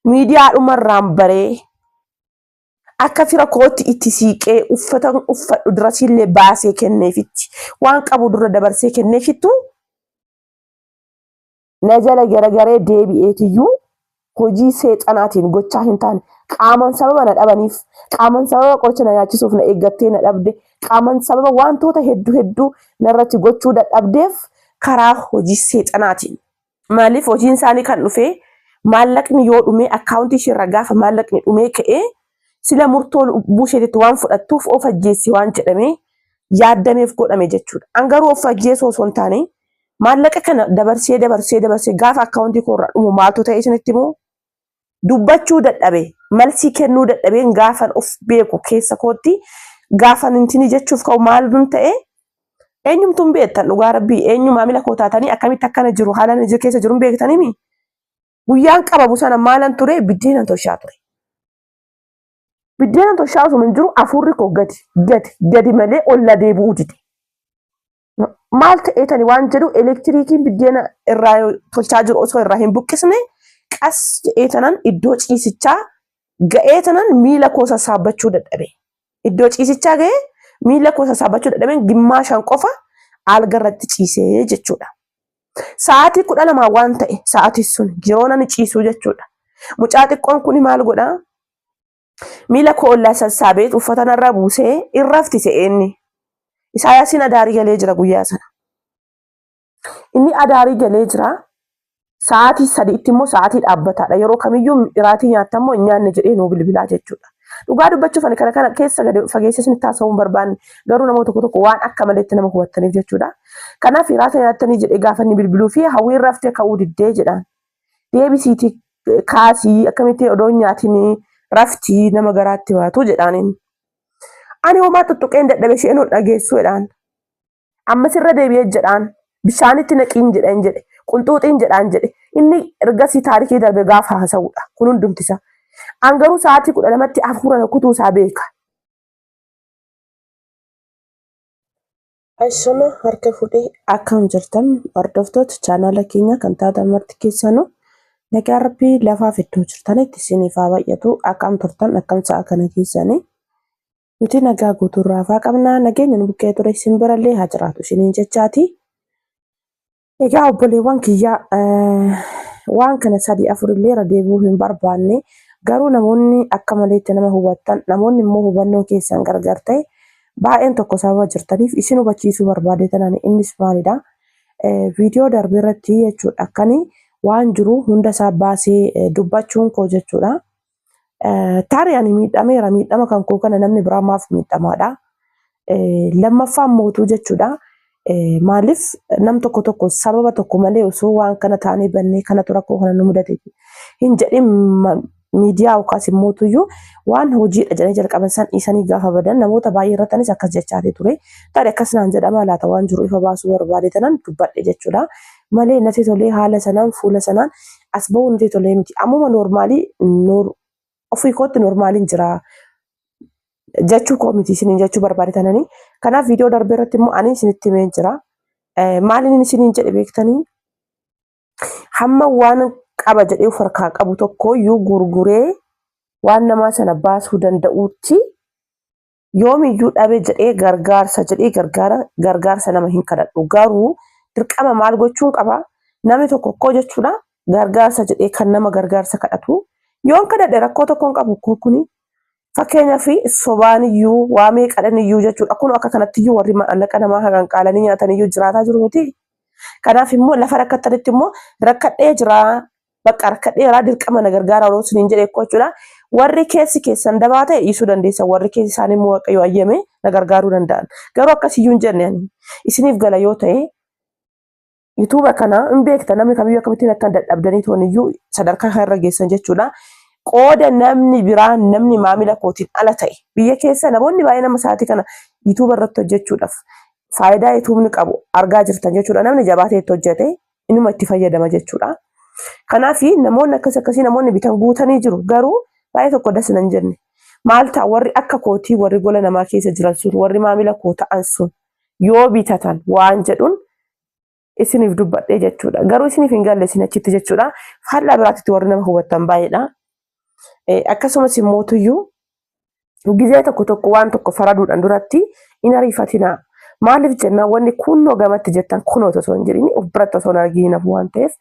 Miidiyaadhumarraan baree akka fira kootti itti siiqee uffata uffadhu dirasiillee baasee kenneefitti waan qabu dura dabarsee kenneefittu na jala garagaree deebi'eetiyyuu hojii seexanaatiin gochaa hin taane qaaman sababa na dhabaniif qaaman sababa qoricha na nyaachisuuf na eeggattee na dhabde qaaman sababa wantoota hedduu hedduu narratti gochuu dadhabdeef karaa hojii seexanaatiin. Maaliif hojiin isaanii kan dhufee maallaqni yoo dhumee akkaawuntii isheerraa gaafa maallaqni dhumee ka'ee sila murtoo lubbuu isheetitti waan fudhattuuf of ajjeessi waan jedhamee yaaddameef godhame jechuudha. An garuu of ajjeesuu osoo hin taane maallaqa kana dabarsee dabarsee dabarsee gaafa akkaawuntii koorraa dhumu maaltu ta'e isinitti himu dubbachuu dadhabe malsii kennuu dadhabeen gaafan of beeku keessa kootti gaafan intini jechuuf ka'u maalun ta'e eenyumtuu hin beektan dhugaa rabbii eenyu maamila koo taatanii akkamitti akkana jiru haala inni keessa jiru hin beektaniimi guyyaan qabamu sana maalan ture biddeenan tolchaa ture. Biddeenan tolchaa osuma hin jiru hafuurri koo gadi gadi gadi malee ol na deebi'uu dide. Maal ta'eetani waan jedhu elektiriikiin biddeena irraa tolchaa jiru osoo irraa hin buqqisne qas jedheetanan iddoo ciisichaa ga'eetanan miila koo sassaabbachuu dadhabe. Iddoo ciisichaa ga'ee miila koo sassaabbachuu dadhabeen gimmaashaan qofa alga irratti ciisee jechuudha. Sa'aatii 12 waan ta'e sa'aatii sun yeroo nani ciisuu jechuudha. Mucaa xiqqoon kun maal godhaa? Miila koo ollaa sassaabee uffata narraa buusee in rafti se'ee inni. Isaayaasiin adaarii galee jira guyyaa sana. Inni adaarii galee jira. Sa'aatii sadiitti immoo sa'aatii dhaabbataadha. Yeroo kamiyyuu iraatii nyaatta immoo hin nyaanne jedhee nuu bilbilaa jechuudha. Dhugaa dubbachuuf ani kana kana keessa gadi fageessee isinitti haasa'uu hin barbaanne garuu namoota tokko tokko waan akka maleetti nama hubattaniif jechuudha. Kanaaf iraata nyaattanii jedhee gaafa inni bilbiluu fi hawwiin raftee ka'uu diddee jedhaan. Deebisiitii kaasii akkamitti odoo hin nyaatin raftii nama garaatti baatu jedhaan inni. Ani homaa tuttuqeen dadhabe isheen ol dhageessu jedhaan. Ammas irra deebi'ee jedhaan bishaanitti naqiin jedheen jedhe qunxuuxiin jedhaan jedhe inni ergasii taarikii darbe gaafa haasa'udha kun hundumtisa. An garuu sa'aatii 12tti hafuura na kutuu isaa beeka. Ashama harka fuudhee akkam jirtan hordoftoota chaanaala keenya kan taatan marti keessanuu nagaa rabbii lafaaf iddoo jirtanitti isiniif haa baay'atu akkam turtan akkam sa'a kana keessanii nuti nagaa guutuu raafaa qabna nageenya nu bukkee ture isin birallee haa jiraatu isiniin jechaati. Egaa obboleewwan kiyya waan kana sadii afur illee irra deebi'uu hin barbaanne garuu namoonni akka maleetti nama hubattan namoonni immoo hubannoo keessan gargar ta'e baay'een tokko sababa jirtaniif isin hubachiisuu barbaade tanaan innis maalidha viidiyoo darbe irratti jechuudha akkani waan jiru hunda isaa baasee dubbachuun koo jechuudha. Tarii ani miidhameera miidhama kan koo kana namni biraa maaf miidhamaadha. Lammaffaan mootuu jechuudha. Maaliif nam tokko tokko sababa tokko malee osoo waan kana taanee bannee kanatu rakkoo kana nu mudate hin jedhin miidiyaa yookaas immootuyyuu waan hojiidha jedhanii jalqaban san dhiisanii gaafa badan namoota baay'ee irrattanis akkas jechaatee ture. Tarii akkas naan jedhamaa laata waan jiru ifa baasuu barbaade tanan dubbadhe jechuudha. Malee natti tolee haala sanaan fuula sanaan as ba'uu natti tolee miti. Ammuma noormaalii ofii kootti noormaaliin jira jechuu koo miti isiniin jechuu barbaade tananii. Kanaaf viidiyoo darbe irratti immoo ani isinitti himee jira. Maaliin isiniin jedhe beektanii? Hamma waan qaba jedhee of harkaa qabu tokko iyyuu gurguree waan namaa sana baasuu danda'utti yoomiyyuu dhabe jedhee gargaarsa jedhee gargaara gargaarsa nama hin kadhadhu. Garuu dirqama maal gochuun qaba? Namni tokko koo jechuudha gargaarsa jedhee kan nama gargaarsa kadhatu yoon kadhadhe rakkoo tokko hin qabu koo kuni fakkeenyaaf sobaan iyyuu waa meeqadhan iyyuu jechuudha kun akka kanatti iyyuu warri maallaqa namaa haqanqaalanii nyaatan iyyuu jiraataa jiru miti. Kanaaf immoo lafa rakkattanitti immoo rakkadhee jira bakka rakkadheeraa dirqama na gargaara yeroo isiniin jedhe akkoo jechuudha. Warri keessi keessan dabaa ta'e dhiisuu dandeessan warri keessi isaanii immoo waaqayyo ayyame na gargaaruu danda'an. Garuu akkasiyyuu hin jenne ani isiniif gala yoo ta'e yuutuuba kana hin beekta namni kamiyyuu akkamittiin akka dadhabdanii tooniyyuu sadarkaa kanarra geessan jechuudha. Qooda namni biraa namni maamila kootiin ala ta'e biyya keessa namoonni baay'ee nama sa'aatii kana yuutuuba irratti hojjechuudhaaf faayidaa yuutuubni qabu argaa jirtan jechuudha. Namni jabaatee itti hojjete inuma itti fayyadama jechuudha. Kanaaf namoonni akkas akkasii namoonni bitan guutanii jiru garuu baay'ee tokko das nan jenne. Maal ta'a warri akka kootii warri gola namaa keessa jiran sun warri maamila koo ta'an sun yoo bitatan waan jedhuun isiniif dubbadhee jechuudha. Garuu isiniif hin galle isin achitti jechuudha. Faallaa biraatitti warri nama hubattan baay'eedha. Akkasumas immoo tuyyuu gizee tokko tokko waan tokko faraduudhaan duratti hin ariifatinaa. Maaliif jennaan wanni kunnoo gamatti jettan kunoo osoo hin jedhin of biratti osoo hin argin hafu waan ta'eef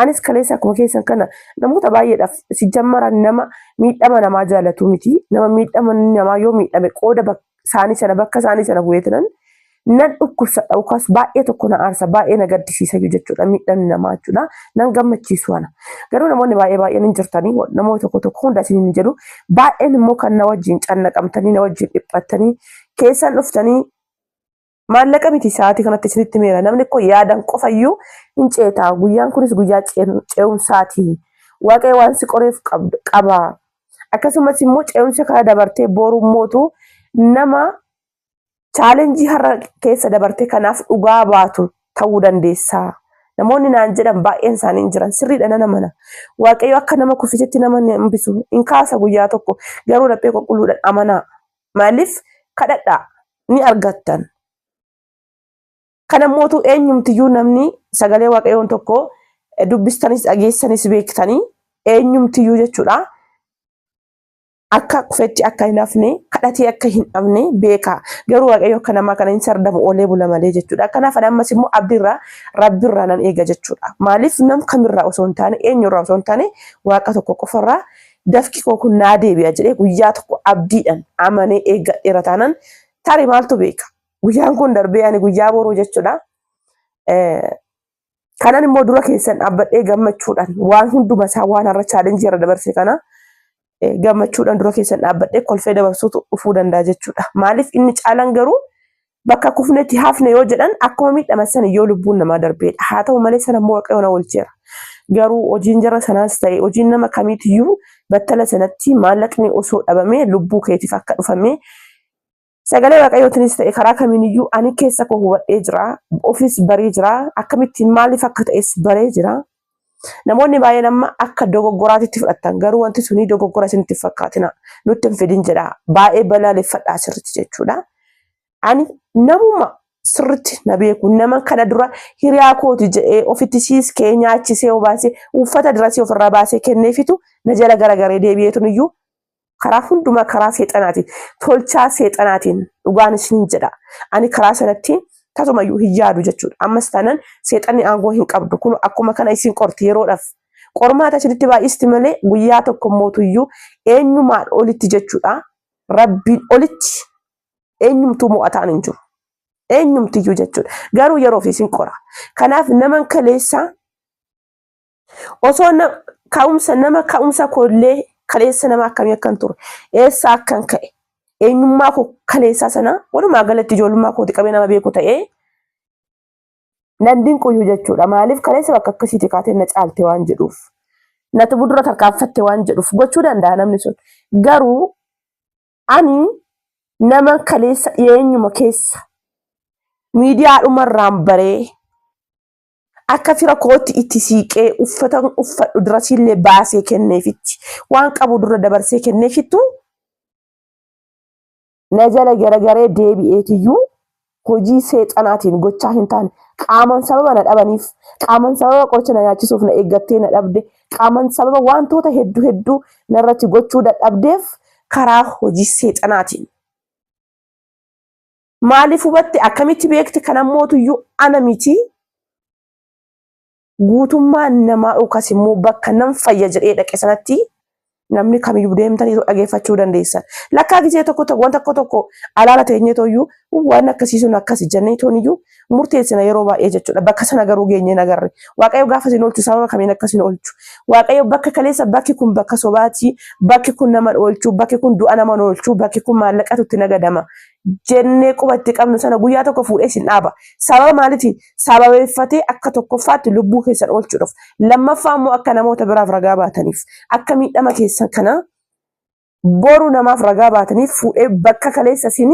anis kaleessa akkuma keessan kana namoota baay'eedhaaf si jammaran nama miidhama namaa jaalatu miti. Nama miidhama namaa yoo miidhame qooda isaanii sana bakka isaanii sana bu'eetinan nan dhukkubsadha yookaas baay'ee tokko na aarsa baay'ee na gaddisiisa jechuudha miidhamni namaa jechuudha nan gammachiisu ana garuu namoonni baay'ee baay'een hin jirtanii namoota tokko tokko hunda isin hin jedhu baay'een immoo kan na wajjin cannaqamtanii na wajjin dhiphattanii keessan dhuftanii maallaqa miti sa'aatii kanatti isinitti meera namni koo yaadan qofayyuu hin ceetaa guyyaan kunis guyyaa ce'umsaati waaqayyo waan si qoreef qaba akkasumas immoo ce'umsa kana dabartee borummootu nama chaalenjii har'a keessa dabarte kanaaf dhugaa baatu ta'uu dandeessa. Namoonni naan jedhan baay'een isaanii hin jiran. Sirriidha nan amana. Waaqayyo akka nama kuffisetti nama hin hambisu. Hin kaasa guyyaa tokko. Garuu laphee qulqulluudhaan amanaa. Maaliif kadhadhaa ni argattan. Kana mootu eenyumtiyyuu namni sagalee Waaqayyoon tokko dubbistanis dhageessanis beektanii eenyumtiyyuu jechuudha. Akka kufetti akka hin hafne kadhatee akka hin dhabne beeka. Garuu Waaqayyo akka namaa kana hin sardamu oolee bula malee jechuudha. Kanaaf ani ammas immoo abdiirraa Rabbirraa nan eega jechuudha. Maaliif nam kamirraa osoo hin taane eenyurraa osoo hin taane Waaqa tokko qofarraa dafqi koo kun naa deebi'a jedhee guyyaa tokko abdiidhaan amanee eeggadheera taanan tarii maaltu beeka. Guyyaan kun darbee ani guyyaa boruu jechuudha. Kanan immoo dura keessan dhaabbadhee gammachuudhaan waan hunduma isaa waan har'a chaalenjii irra dabarse kana gammachuudhaan dura keessan dhaabbadhee kolfee dabarsuutu dhufuu danda'a jechuudha. Maaliif inni caalan garuu bakka kufnetti hafne yoo jedhan akkuma miidhama sana yoo lubbuun namaa darbeedha. Haa ta'u malee sana immoo Waaqayyo na oolcheera. Garuu hojiin jara sanaas ta'e hojiin nama kamiitiyyuu battala sanatti maallaqni osoo dhabamee lubbuu keetiif akka dhufame Sagalee Waaqayyootiinis ta'e karaa kamiiniyyuu ani keessa koo hubadhee jira, ofis baree jira, akkamittiin maaliif akka ta'es baree jira. Namoonni baay'een amma akka dogoggoraatitti fudhattan garuu wanti sunii dogoggora isinitti hin fakkaatina nutti hin fidin jedha baay'ee balaaleffadhaa sirritti jechuudha. Ani namuma sirritti na beeku nama kana dura hiriyaa kooti jedhee ofitti siiskee nyaachisee obaasee uffata dirasii ofirraa baasee kenneefitu na jala garagaree deebi'eetun iyyuu Karaa hundumaa karaa seexanaatiin, tolchaa seexanaatiin dhugaan isiniin jedha. Ani karaa sanatti tasumayyuu hin yaadu jechuudha. Ammas taanaan seexanni aangoo hin qabdu. Kun akkuma kana isin qorti yeroodhaaf. Qormaata isinitti baay'isti malee guyyaa tokko mootuyyuu eenyumaan olitti jechuudha. Rabbiin olitti eenyumtuu mo'ataan hin jiru. Eenyumtiyyuu jechuudha. Garuu yeroof isin qora. Kanaaf naman kaleessaa Osoo ka'umsa nama ka'umsa koollee kaleessa nama akkamii akkan ture eessa akkan ka'e eenyummaa koo kaleessaa sana walumaa galatti ijoollummaa kooti qabee nama beeku ta'ee nan dinquyyuu jechuudha. Maaliif kaleessa bakka akkasiiti kaatee na caalte waan jedhuuf. Na dura tarkaanfatte waan jedhuuf gochuu danda'a namni sun. Garuu ani nama kaleessa dhiyeenyuma keessa miidiyaadhumarraan baree Akka fira kootti itti siiqee uffatan uffadhu dirasiillee baasee kenneefitti waan qabu dura dabarsee kenneefittu na jala garagaree deebi'eetiyyuu hojii seexanaatiin gochaa hin taane qaaman sababa na dhabaniif qaaman sababa qoricha na nyaachisuuf na eeggattee na dhabde qaaman sababa wantoota hedduu hedduu narratti gochuu dadhabdeef karaa hojii seexanaatiin Maaliif hubatte akkamitti beekte kan ammootuyyuu ana miti guutummaan namaa yookaas immoo bakka nan fayya jedhee dhaqe sanatti namni kamiyyuu deemtanii dhageeffachuu dandeessan. Lakkaa gisee tokko tokko wanta tokko tokko alaala teenyee tooyyuu waan akkasii sun akkasi jennee tooniyyuu murteessina yeroo baay'ee jechuudha. Bakka sana garuu geenyee hin agarre. Waaqayyo gaafa isin oolchu sababa kamiin akka isin oolchu. Waaqayyo bakka kaleessa bakki kun bakka sobaati, bakki kun nama oolchu, bakki kun du'a nama oolchu, bakki kun maallaqatu itti nagadama jennee quba itti qabnu sana guyyaa tokko fuudhee isin dhaaba. Sababa maaliitiin? Sababeeffatee akka tokkoffaatti lubbuu keessan oolchuudhaaf. Lammaffaa immoo akka namoota biraaf ragaa baataniif. Akka miidhama keessan kana boru namaaf ragaa baataniif fuudhee bakka kaleessa isin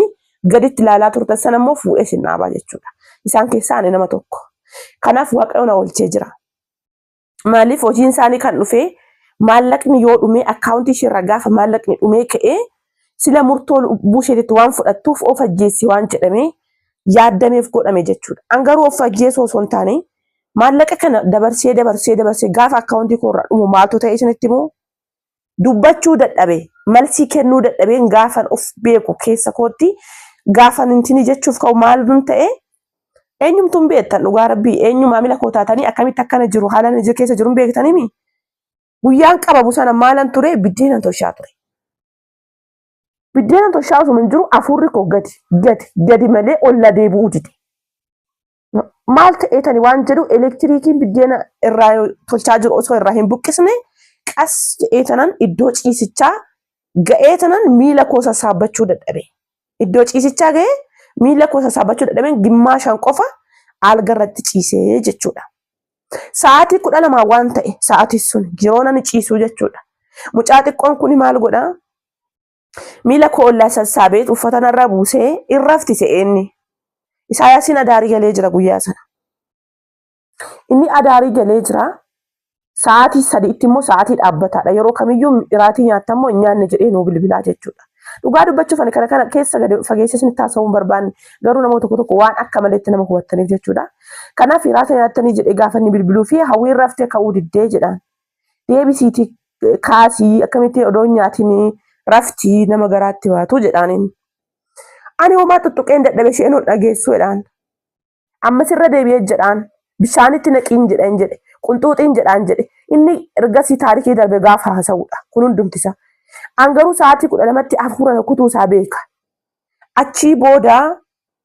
gaditti ilaalaa turtan sana immoo fuudhee isin dhaabaa jechuudha. Isaan keessaa ani nama tokko. Kanaaf Waaqayyo na oolchee jira. Maaliif hojiin isaanii kan dhufee maallaqni yoo dhumee akkaawuntii isheerraa gaafa maallaqni dhumee ka'ee sila murtoo lubbuu isheetitti waan fudhattuuf of ajjeessi waan jedhamee yaaddameef godhame jechuudha. An garuu of ajjeesuu osoo hin taane maallaqa kana dabarsee dabarsee dabarsee gaafa akkaawuntii koorraa dhumu maaltu ta'e isinitti himu? Dubbachuu dadhabe, malsii kennuu dadhabeen gaafan of beeku keessa kootti gaafan intini jechuuf ka'u maalun ta'e eenyumtuu hin beektan dhugaa rabbii eenyu maamila koo taatanii akkamitti akkana jiru haala ani keessa jiru hin beektanimi. Guyyaan qabamu sana maalan ture biddeenan tolchaa ture. Biddeenan tolchaa osuma hin jiru hafuurri koo gadi gadi gadi malee ol na deebi'uu dide. Maal ta'eetani waan jedhu elektiriikiin biddeena irraa tolchaa jiru osoo irraa hin buqqisne qas jedheetanan iddoo ciisichaa ga'eetanan miila koo sassaabbachuu dadhabe. Iddoo ciisichaa ga'ee miila koo sassaabbachuu dadhabeen gimmaashaan qofa alga irratti ciisee jechuudha. Sa'aatii 12 waan ta'e sa'aatii sun yeroo nani ciisuu jechuudha. Mucaa xiqqoon kun maal godhaa? Miila koo ollaa sassaabeet uffata narraa buusee in rafti se'ee inni. Isaayaasiin adaarii galee jira guyyaa sana. Inni adaarii galee jira. Sa'aatii sadiitti immoo sa'aatii dhaabbataadha. Yeroo kamiyyuu iraatii nyaatta immoo hin nyaanne jedhee nuu bilbilaa jechuudha. Dhugaa dubbachuuf ani kana kana keessa gadi fageessee isinitti haasa'uu hin barbaanne. Garuu namoota tokko tokko waan akka maleetti nama hubattaniif jechuudha. Kanaaf iraata nyaattanii jedhee gaafa inni bilbiluu fi hawwiin raftee ka'uu diddee jedhaan. Deebisiitii kaasii akkamitti odoo hin nyaatiin raftii nama garaatti baatu jedhaan inni. Ani homaa tuttuqeen dadhabe isheen hin dhageessu jedhaan. Ammas irra deebi'ee jedhaan bishaanitti naqiin jedheen jedhe qunxuuxiin jedhaan jedhe inni ergasii taarikii darbe gaafa haasa'udha kun hundumtisa. An garuu sa'aatii 12tti hafuura na kutuu isaa beeka. Achii booda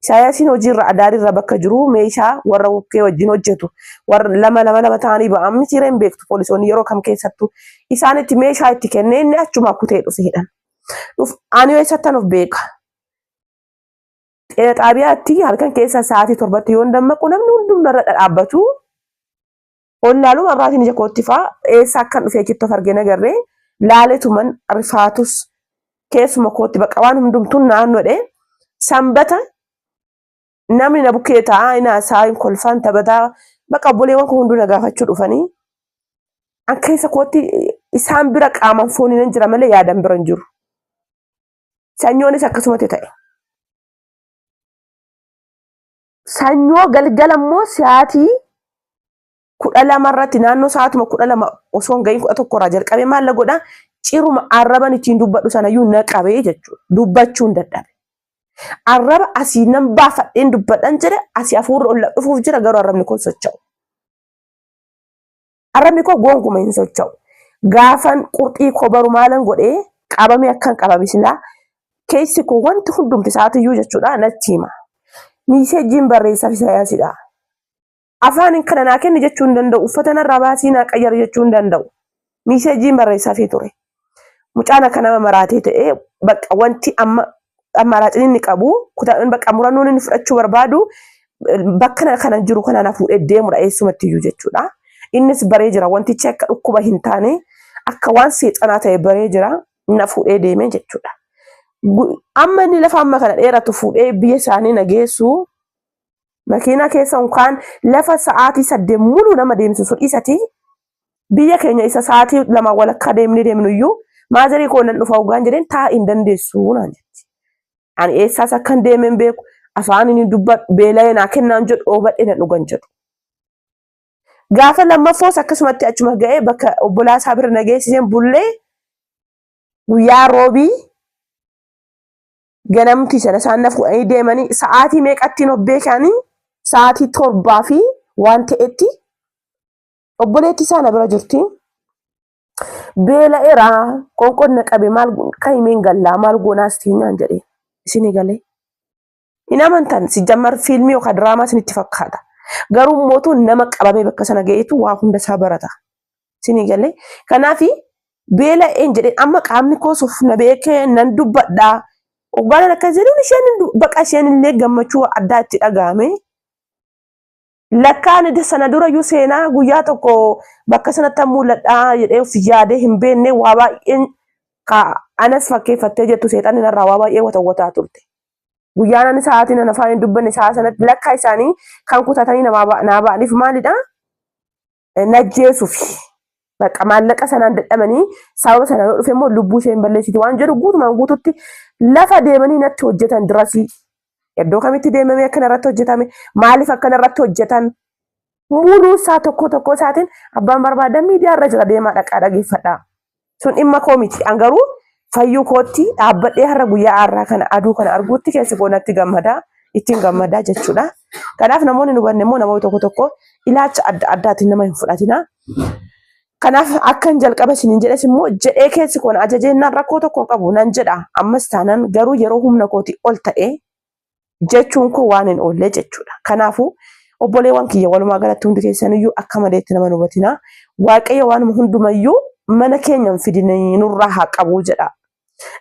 Isaayaasiin hojiirra adaariirra bakka jiru meeshaa warra bukkee wajjin hojjetu warra lama lama lama ta'anii ba'an mitiiree hin beektu poolisoonni yeroo kam keessattuu isaanitti meeshaa itti kennee inni achumaa kutee dhufe jedhan. Dhuf ani eessattan of beeka. Xeena xaabiyaatti halkan keessa sa'aatii 7tti yoon dammaqu namni hundum narra dhadhaabbatu. Ollaaluu mabraatiin ija kootti faa eessa akkan dhufee achitti of argee nagarree laaletuman rifaatus keessuma kootti bakka waan hundumtuun naannoodhe. Sanbata namni na bukkee taa'aa hin haasaa hin kolfaan taphataa bakka obboleewwan koo hunduu na gaafachuu dhufanii an keessa kootti isaan bira qaaman fooniin hin jira malee yaadan bira hin jiru. Sanyoonis akkasumatti ta'e. Sanyoo galgala immoo sa'aatii 12 irratti naannoo sa'aatuma 12 osoo hin gahin 11 irraa jalqabee maal na godha ciruma arraban ittiin dubbadhu sanayyuu na qabee jechuudha. Dubbachuu hin dadhabe. Arraba asii nan baafadheen dubbadhan jedhe asii hafuurri ol dhufuuf jira garuu arrabni koo socho'u. Arrabni koo gonkuma hin socho'u. Gaafan qurxii koo baru maalan godhee qabamee akkan qabame silaa keessi koo wanti hundumti isaatiyyuu jechuudha natti hima. Miiseejjiin barreessaaf Isaayaasiidha. Afaan kana naa kenni jechuu hin danda'u. Uffata narraa baasii naa qayyari jechuu hin danda'u. Miiseejjiin barreessaafii ture. Mucaan akka nama maraatee ta'ee bakka wanti amma ammaaraacin inni qabu kutaan bakka murannoon inni fudhachuu barbaadu bakka kana jiru kana na fuudhee deemudha eessumatti iyyuu jechuudha. Innis baree jira wantichi akka dhukkuba hin taane akka waan seexanaa ta'e baree jira na fuudhee deeme jechuudha. Amma inni lafa amma kana dheeratu fuudhee biyya isaanii na geessu makiinaa keessa unkaan lafa sa'aatii 8 muluu nama deemsisu dhiisatii Biyya keenya isa sa'aatii lamaa walakkaa deemnee deemnu iyyuu maazarii koo nan dhufa hoggaan jedheen taa'i hin dandeessu naan jetti. Ani eessaas akkan deeme hin beeku afaan inni dubbadhu beela'ee naa kennaan jedhu dhoobadhe nan dhugan jedhu. Gaafa lammaffoos akkasumatti achuma ga'ee bakka obbolaa isaa bira na geessiseen bullee guyyaa roobii ganamti sana isaan na fuudhanii deemanii sa'aatii meeqattiin of beekanii sa'aatii 7 fi waan ta'etti Obboleetti isaa na bira jirti. Beela'eera qoonqoon na qabe maal kan himeen gallaa maal goonaas teenyaan jedhee isinii galee. Hin amantan si jammar fiilmii yookaan diraamaa isinitti fakkaata. Garuu mootu nama qabamee bakka sana ga'eetu waa hunda isaa barata. Isinii galee. Kanaaf beela'een jedheen amma qaamni koos of na beekee nan dubbadhaa. Ogaanan akkas jedhuun isheen baqa isheen illee gammachuu addaa itti dhaga'ame. Lakkaa ani sana durayyuu seenaa guyyaa tokko bakka sanatti mul'adhaa jedhee of yaadee hin beekne waa baay'een ka anas fakkeeffattee jettu seexanni narraa waa baay'ee watawwataa turte. Guyyaan ani sa'aatiin ana afaan hin dubbanne sa'a sanatti lakkaa isaanii kan kutatanii naa ba'aniif maalidha? Najjeesufi. Bakka maallaqa sanaan dadhabanii sababa sana yoo dhufe immoo lubbuu ishee hin balleessiti waan jedhu guutumaan guututti lafa deemanii natti hojjetan dirasii. Iddoo kamitti deemamee akkana irratti hojjetame maaliif akkana irratti hojjetan muluu isaa tokko tokko isaatiin abbaan barbaadan miidiyaa irra jira deemaa dhaqaa dhageeffadhaa. Sun dhimma koo miti. An garuu fayyuu kootti dhaabbadhee har'a guyyaa har'aa kana aduu kana arguutti keessi koo natti gammadaa ittiin gammadaa jechuudha. Kanaaf namoonni nu hubanne immoo namoota tokko tokko ilaalcha adda addaatiin nama hin fudhatina. Kanaaf akkan jalqaba isiniin jedhes immoo jedhee keessi koo na ajajeennaan rakkoo tokko hin qabu nan jedha. Ammas taanaan garuu yeroo humna kootii ol ta'e jechuun koo waan hin oolle jechuudha. Kanaafuu obboleewwan kiyya walumaa galatti hundi keessaniyyuu akka maleetti nama hin hubatinaa. Waaqayyo waanuma hundumayyuu mana keenya hin fidin nurraa haa qabu jedha.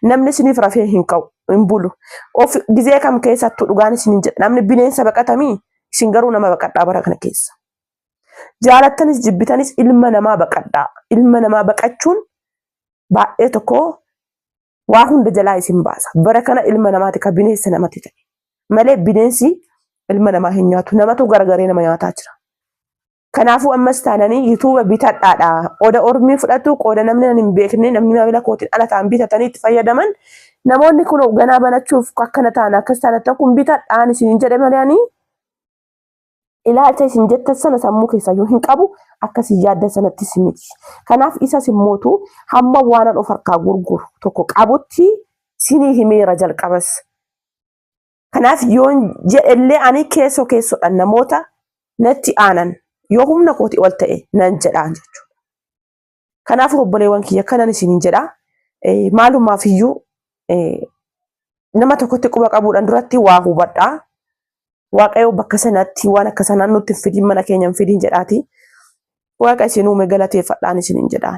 Namni isiniif rafee hin ka'u hin bulu. Of gizee kam keessattuu dhugaan isiniin jedha. Namni bineensa baqatamii isin garuu nama baqadhaa bara kana keessa. Jaalattanis jibbitanis ilma namaa baqadhaa. Ilma namaa baqachuun baay'ee tokko waa hunda jalaa isin baasa. Bara kana ilma namaati ka bineensa namatti ta'e. Malee bineensi ilma namaa hin nyaatu. Namatu garagaree nama nyaataa jira. Kanaafuu ammas taananii yuutuuba bitadhaadha. Qooda ormii fudhatu, qooda namni nan hin beekne, namni maamila kootiin ala ta'an bitatanii itti fayyadaman. Namoonni kun ganaa banachuuf akkana ta'an akkas ta'an kun bitadhaan isiniin jedhe malee ani ilaalcha isin jettan sana sammuu keessaayyuu hin qabu akka isin yaaddan sanattis miti. Kanaaf isas immootu hamma waanan of harkaa gurguru tokko qabutti sinii himeera jalqabas. Kanaaf yoon jedhellee ani keessoo keessoodhaan namoota natti aanan yoo humna kooti ol ta'e nan jedhaan jechuudha. Kanaafuu obboleewwan kiyya kanan isiniin jedha. Maalumaaf iyyuu nama tokkotti quba qabuudhaan duratti waa hubadhaa. Waaqayyo bakka sanatti waan akka sanaan nutti hin fidin mana keenya hin fidin jedhaati. Waaqa isin uume galateeffadhaan isiniin jedhaan.